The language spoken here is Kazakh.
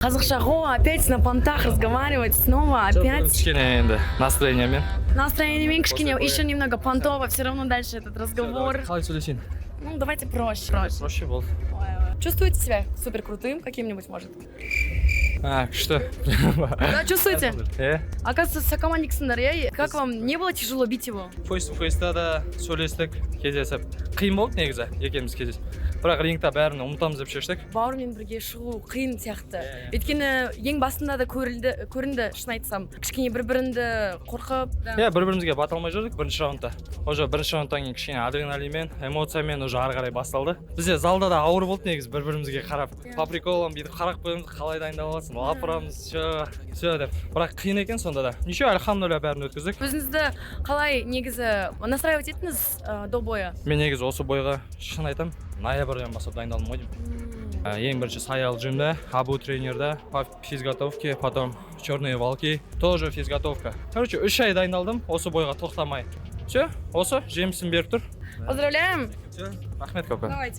Қазақша ғой, опять на понтах разговаривать, снова, опять. Кішкене енді настроениемен. Настроениемен кішкене, еще немного понтово, все равно дальше этот разговор. Қалай сөйлесейін? Ну, давайте проще. Проще. Проще болды. Чувствуете себя супер крутым каким-нибудь, может? А, күшті. Да, чувствуете? Иә. Оказывается, сокомандниксіңдер, иә? Как вам, не было тяжело бить его? Face to face'та да сөйлестік, кездесіп. Қиын болды негізі, екеуміз кездесіп. Бірақ рингта бәрін ұмытамыз деп шештік. Бауырмен бірге шығу қиын сияқты. Өйткені ең басында да көрілді, көрінді, шын айтсам. Кішкене бір-біріңді қорқып. Да. Иә, бір бірімізге бата алмай жүрдік бірінші раундта. Уже бірінші раундтан кейін кішкене адреналинмен, эмоциямен уже ары қарай басталды. Бізде залда да ауыр болды негізі, бір бірімізге қарап. По приколам бүйтіп қарап қоямыз, қалай дайындалып жатсың, лап ұрамыз, все, все деп. Бірақ қиын екен сонда да. Ничего, альхамдулилля, бәрін өткіздік. Өзіңізді қалай негізі настраивать еттіңіз до боя? Мен негізі осы бойға, шын айтамын, ноябрьден бастап дайындалдым ғой деймін. Ең бірінші Саял джимда, Абу тренерда по физготовке, потом Черные волки, тоже физготовка. Короче, 3 ай дайындалдым осы бойға тоқтамай. Все, осы жемісін беріп тұр. Поздравляем! Все, рахмет көп. Давайте.